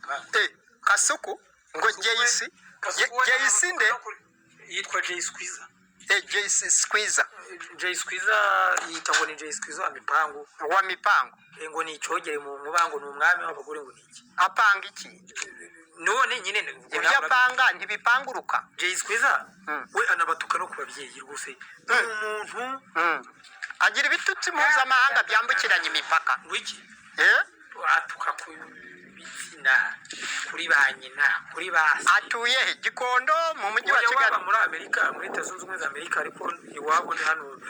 Mipango. Kasuku ngo Jayisi. Kasuku we Jayisi nde? Yitwa Jay Squeezer. Jayisi Squeezer. Jay Squeezer yita ngo ni Jay Squeezer wa Mipango. Wa Mipango. Ngo ni icyogere mu nkuba, ngo ni umwami w'abagore, ngo ni iki. Apanga iki? None nyine ubwo Ibyo nawe apanga ntibipanguruka. Jay Squeezer we anabatuka no ku babyeyi rwose, ni umuntu Agira ibitutsi mpuzamahanga byambukiranya imipaka. Wiki Eh? Atuka ku bitsina, kuri ba nyina, kuri ba se. Atuye he? Gikondo, mu mujyi wa Oya, waba Kigali? Muri Amerika, muri Leta Zunze Ubumwe za Amerika, ariko iwabo ni hano,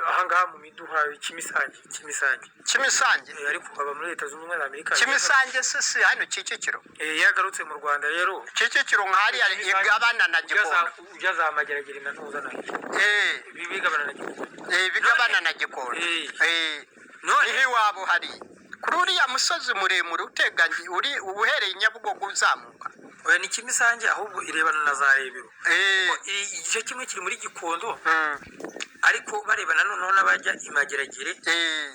ahangaha mu Miduha, Kimisange, Kimisange. Kimisange. Ariko aba muri Leta Zunze Ubumwe za Amerika. Kimisange se si hano Kicukiro? Iyo agarutse mu Rwanda rero Kicukiro nk'hariya igabana na Gikondo. Ujya za Mageragere na Ntuza na bigabana na Gikondo. Bigabana na Gikondo. None Niho iwabo hari kuri uriya musozi muremure uteganye, uri uhereye i Nyabugogo uzamuka. Oya, ni Kimisange, ahubwo irebana na za Rebero. Igice kimwe kiri muri Gikondo, ariko barebana noneho n'abajya i Mageragere.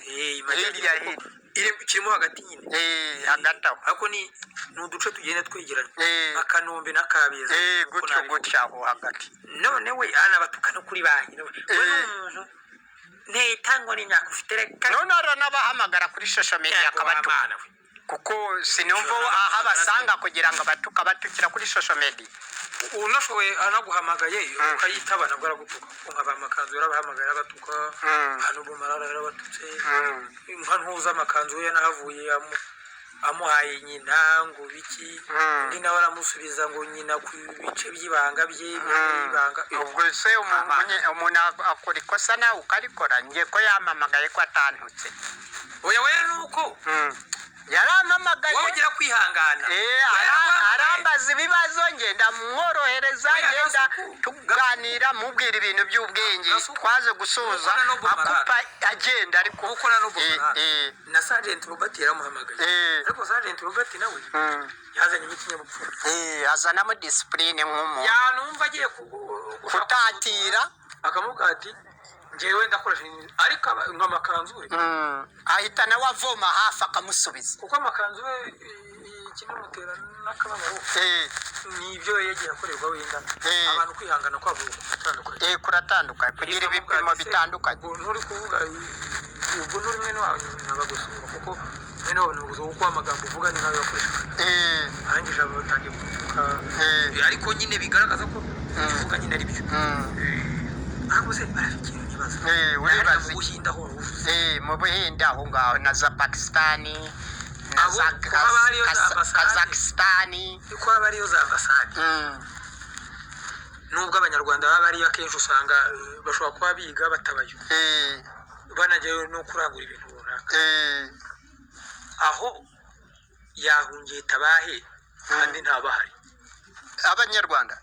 I Mageragere Hirya kuko hirya. Kirimo hagati nyine. Hagati aho. Ariko ni uduce tugenda twegeranye, nka Kanombe na Kabeza. Uko Gutyo. nabivuga. Gutya aho hagati. None we anabatuka no kuri banki, we ni umuntu ntitangwa n'imyaka ufite, reka. None aranabahamagara kuri social media akabatuka. Mana we. Kuko sinumva aho abasanga kugira ngo abatuka, abatukira kuri social media. Unashoboye anaguhamagaye ukayitaba, nabwo aragutuka, kuko nka ba Makanzu yarabahamagaye arabatuka. Hano Bumarara yarabatutse. Nka Ntuza amakanzu we yanahavuye amuhaye nyina ngo biki. Undi nawe aramusubiza ngo nyina ku bice by'ibanga bye by'ibanga. Ubwo se umuntu akora ikosa nawe ukarikora? Njye ko yampamagaye, ko atantutse? Oya, we nuko Yarampamagaye. Wowe ugira kwihangana. Eh, arambaza ibibazo, ngenda mworohereza. Oya, ngenda Gasuku. tuganira, mubwira ibintu by'ubwenge. Gasuku. Twaze gusoza Nuko na Nobu Marara. akupa agenda, ariko Nkuko na Nobu Marara. Na Sergeant Robert yaramuhamagaye. Ariko Sergeant Robert nawe yazanyemo ikinyabupfura. Azanamo discipline nk'umuntu. Yanumva agiye kutatira, akamubwira ati: "Njyewe ndakoresha ariko nka Makanzu we." Ahita nawe avoma hafi akamusubiza. Kuko Amakanzu we, ikinamutera n'akababaro ni ibyo yagiye akorerwa wenda. Abantu kwihangana kwabo gutandukanye. Kuratandukanye, kugira ibipimo bitandukanye. Ubwo nturi kuvuga, ubwo nturi mwene wawe nabagusura, kuko mwene wawe nabagusura, kuko amagambo uvuga ni nawe yakoreshaga. Arangije aba batangiye kumutuka. Ariko nyine bigaragaza ko ibyo uvuga nyine ari byo. Ariko se barafite ikintu nibaza? Uribaza mu iki? Buhinde aho uvuze. Mu Buhinde aho ngaho na za Pakistani na Abo za ko haba hariyo za ambasade. Kazakistani. Ko haba hariyo za ambasade, nubwo Abanyarwanda baba bariyo, akenshi usanga bashobora kuba biga batabayo, banajyayo no kurangura ibintu runaka. Aho yahungeta abahe kandi ntabahari? Abanyarwanda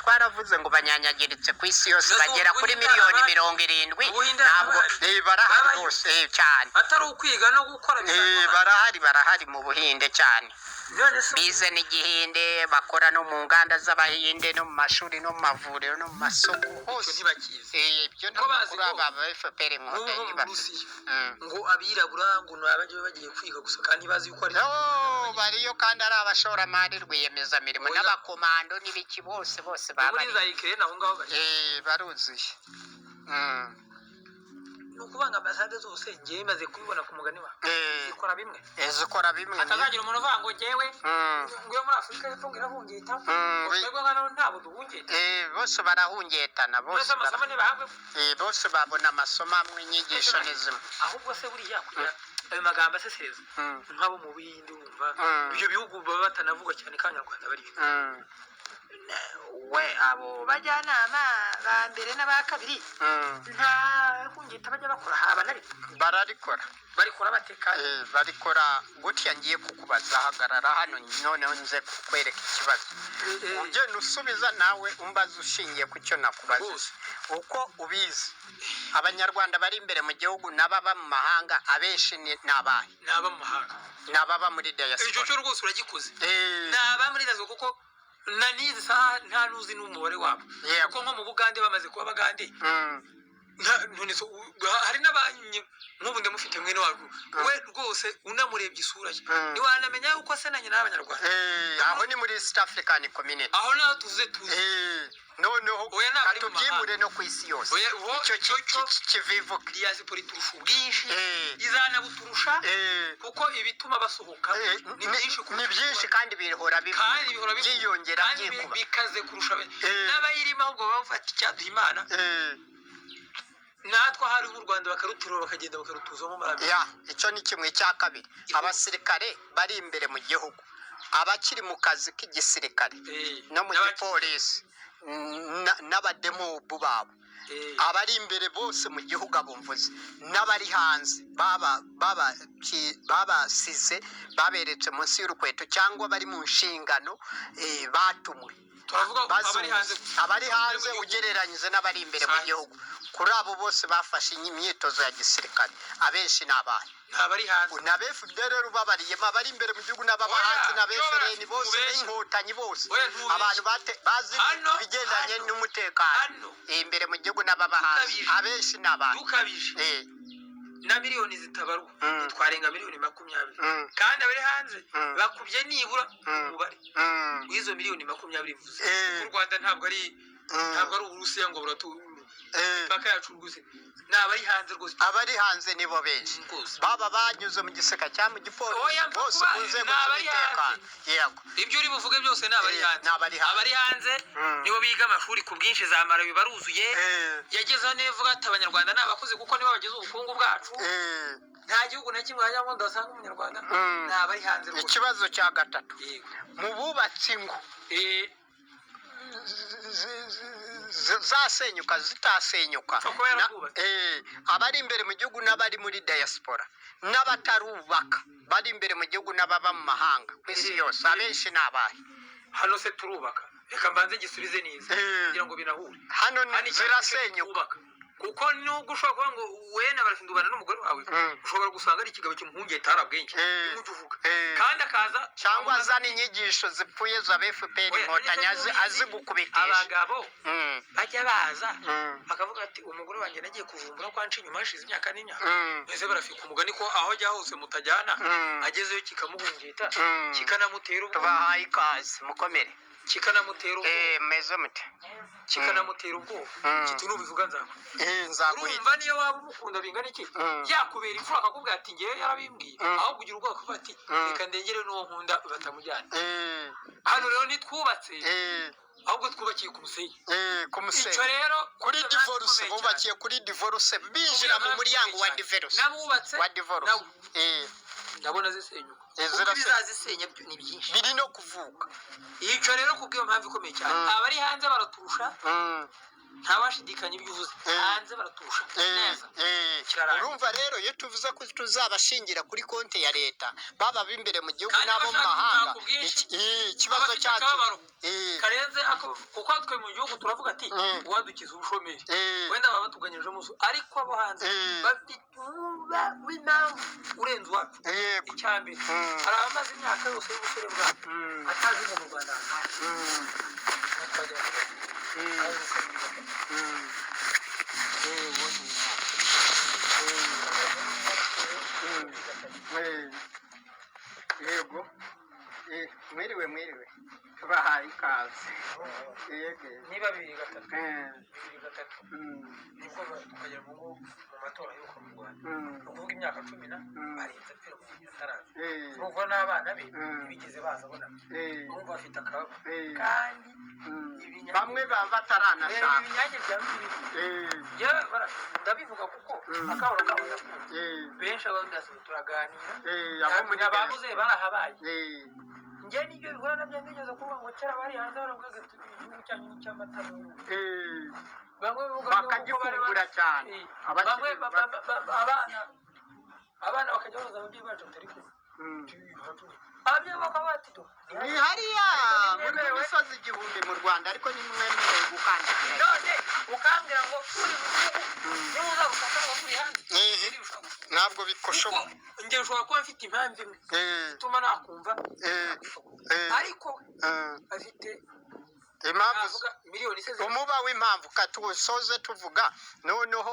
twaravuze ngo banyanyagiritse ku isi yose, Mbese bagera kuri Ubuhinde miliyoni harabahari? 70. Ubuhinde Ntabwo harabahari? Barahari Babayo? rwose, cyane. Atari ukwiga no gukora bisanzwe. Barahari mu Buhinde cyane. None se Bize n'igihinde, bakora no mu nganda z'Abahinde, no mu mashuri, no mu mavuriro, no mu masoko hose. Icyo ntibakizi. Ibyo nta Ko bazi makuru ko aba FPR nk'ubu Inkotanyi mu bafite. Burusiya ngo abirabura ngo ni abajya bagiye kwiga gusa, kandi bazi yuko ari No, bariyo kandi ari abashoramari, rwiyemezamirimo Oya. n'abakomando n'ibiki, bose bose No muri baba za Ukraine aho ngaho bari. Baruzuye. Ni ukuvuga ngo ambasade zose, ngewe maze kubibona ku mugani wawe, zikora bimwe. Zikora bimwe. Hatazagira umuntu uvuga ngo ngewe ngo iyo muri Afurika y'Epfo ngo irahungita, ngo twebwe hano ntabwo duhungita. Bose barahungetana bose. Bose amasomo ntibahabwe. Bose babona amasomo amwe, inyigisho ni zimwe. Ahubwo se buriya kugira ayo magambo asesereza nk'abo mu Buhinde, wumva ibyo bihugu baba batanavuga cyane ko Abanyarwanda bariyo, we abo bajyanama ba mbere n'aba kabiri nta hungita bajya bakora haba na rimwe? Bararikora. Barikora bateka? Barikora gutya. Ngiye kukubaza, hagarara hano noneho nze kukwereka ikibazo, ugenda usubiza nawe umbaza ushingiye ku cyo nakubaza. Rwose. Uko ubizi, Abanyarwanda bari imbere mu gihugu n'ababa mu mahanga, abenshi ni abahe? Ni aba mu mahanga. Ni ababa muri Icyo diaspora. Cyo rwose uragikoze. Ni aba muri diaspora, kuko na n'izi saha nta n'uzi n'umubare wabo. Kuko nko mu Bugande bamaze kuba Abagande. None se hari n'abanyi nk'ubu ndamufite mwene wacu we rwose, unamurebye isura ye ntiwanamenya yuko se na nyina n'abanyarwanda. Aho ni muri East African Community. Aho naho tuze tuzi. Noneho Oya, ntabwo ari mu katubyimure no ku isi yose. Oya, icyo icyo kivivuke. Diaspora iturusha ubwinshi, izanabuturusha, kuko ibituma basohoka ni byinshi kurusha Ni byinshi kandi bihora kandi bihora bivuga. byiyongera, kandi byikuba. bikaze kurusha n'abayirimo, ahubwo baba bafata icyaduha Imana. Natwe ahari nk'u Rwanda bakaruterura bakagenda bakarutuzamo marabiri. Ya, icyo ni kimwe. Cya kabiri, abasirikare bari imbere mu gihugu, abakiri mu kazi k'igisirikare no mu gipolisi n'abademobu babo, abari imbere bose mu gihugu, abumvuzi n'abari hanze babasize baberetse munsi y'urukweto cyangwa bari mu nshingano batumwe. Turavuga abari hanze. Abari hanze ugereranyije n'abari imbere mu Hanze. gihugu, kuri abo bose bafashe imyitozo ya gisirikare, abenshi ni abahe? Ntabari hanze. Na FDLR rero ubabariyemo abari imbere mu gihugu n'ababa Oya, hanze na yo, FLN bose ntubeshye. n'inkotanyi bose, Oya, ntubeshye. abantu bazi ibigendanye n'umutekano hano imbere mu gihugu n'ababa hanze, Dukabije. abenshi ni abantu Dukabije na miliyoni zitabarwa, twarenga miliyoni 20, kandi abari hanze bakubye nibura umubare w'izo miliyoni 20 mvuze. Kuko u Rwanda ntabwo ari ntabwo ari Uburusiya ngo buratu imipaka yacu rwose. Ni abari hanze rwose. Abari hanze nibo benshi. Rwose. Baba banyuze mu gisirikare cyangwa mu gipolisi, Oya, mpa bose kuba- mu nzego ni abari z'umutekano, yego. Ibyo uri buvuge byose ni abari hanze. Ni abari hanze. Abari hanze nibo biga amashuri ku bwinshi, za Malawi baruzuye. Yagezeho niyo ati abanyarwanda ni abakozi kuko nibo bagize ubukungu bwacu. Nta gihugu na kimwe wajyamo ngo udasanga umunyarwanda. Ni abari hanze rwose. Ikibazo cya gatatu, Yego. mu bubatsi ingo zasenyuka zitasenyuka, Upfa kuba yarakubatse. Abari imbere mu gihugu n'abari muri diaspora n'abatarubaka, bari imbere mu gihugu n'ababa mu mahanga ku isi yose, abenshi ni abahe? Hano se turubaka? Reka mbanze gisubize neza kugira ngo binahure. Hano Hano icyaro zirasenyuka. Twubaka, kuko nubwo ushobora kuvuga ngo wenda barafindubana n'umugore wawe, ushobora gusanga ari ikigabo kimuhungeta harabwenge nk'ujya uvuga, kandi akaza Cyangwa azana inyigisho zipfuye za FPR Oya, Inkotanyi none se azigukubitisha. Abagabo bajya baza bakavuga ati umugore wanjye nagiye kuvumbura ko anca inyuma hashize imyaka n'imyaka. Mbese barafika umugani ko aho ajya hose mutajyana, agezeyo kikamuhungeta, kikanamutera ubwoba. Tubahaye ikaze, mukomere. Kikanamutera ubwoba. Meze mute? Kikanamutera ubwoba, kiti nubivuga nzakwica. Nzaguhita. Urumva niyo waba umukunda bingana iki, yakubera imfura akakubwira ati ngewe yarabimbwiye, ahubwo ugira ubwoba kuvuga ati reka ndengere n'uwo nkunda batamujyana. Hano rero ntitwubatse, ahubwo twubakiye ku musenyi. Ku Icyo musenyi. rero Kuri icyo divorce, gikomeye cyane. bubakiye kuri divorce, binjira mu muryango wa divorce. N'abubatse Wa divorce. nabo ndabona zisenyuka, kuko zirasenyuka. ibizazisenya byo ni byinshi. Biri no kuvuka. Icyo rero kubw'iyo mpamvu ikomeye cyane, abari hanze baraturusha. Ntawashidikanya ibyo uvuze, hanze baraturusha neza. Kirarangiye. Urumva rero iyo tuvuze ko tuzabashingira kuri konti ya leta, baba b'imbere mu gihugu Kandi n'abo mu abashaka mahanga, gutaha ku bwinshi, ikibazo abafite cyacu akababaro karenze ako, kuko twe mu gihugu turavuga ati uwadukiza ubushomeri, wenda baba batuganyije umunsi, ariko abo hanze bafite umuba w'impamvu urenze uwacu. Icya mbere, hari abamaze imyaka yose y'ubusore bwabo atazi ngo mu Rwanda hantu twagera aheruka 2003. Yego. Mwiriwe, mwiriwe, tubahaye ikaze, yego. Niba 2003, 2003 nibwo tukagera mu ngo mu matora y'uko mu Rwanda, ni ukuvuga imyaka cumi na arenze apfira mu gihe ataraza. Urumva n'abana be ntibigeze baza bona. Urumva bafite akababaro kandi Bamwe baba bataranashaka. Ibinyange bya bibiri. Njyewe ndabivuga kuko akababaro kabo ndakumva. Benshi abandasi turaganira, Abo muri ababuze barahabaye. Njye nibyo bihura nabyo, nigeze kuvuga ngo kera bari hanze baravuga ati igihugu cyanyu ni icy'amata n'ubuki. Bamwe bavuga ngo Bakagikumbura cyane. Bamwe abana bakajya babaza ababyeyi bacu batari kumwe, ababyeyi bakaba bati do Ni hariya muri misozi igihumbi mu Rwanda, ariko ntimwemerewe gukandagira. None ukambwira ngo turi mu gihugu niba uzagufata ngo turi hanze, ntibishobora gushoboka. Ntabwo Kuko bikoshoboka. njye nshobora kuba mfite impamvu imwe ituma nakumva, ariko afite Impamvu Navuga miliyoni se umuba w'impamvu katusoze tuvuga noneho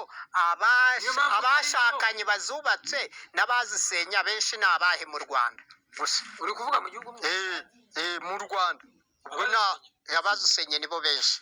Niyo mpamvu abashakanye bazubatse n'abazisenya benshi ni abahe mu Rwanda gusa? Uri kuvuga mu gihugu mwe? Eh, mu Rwanda ubwo na abazisenye nibo benshi.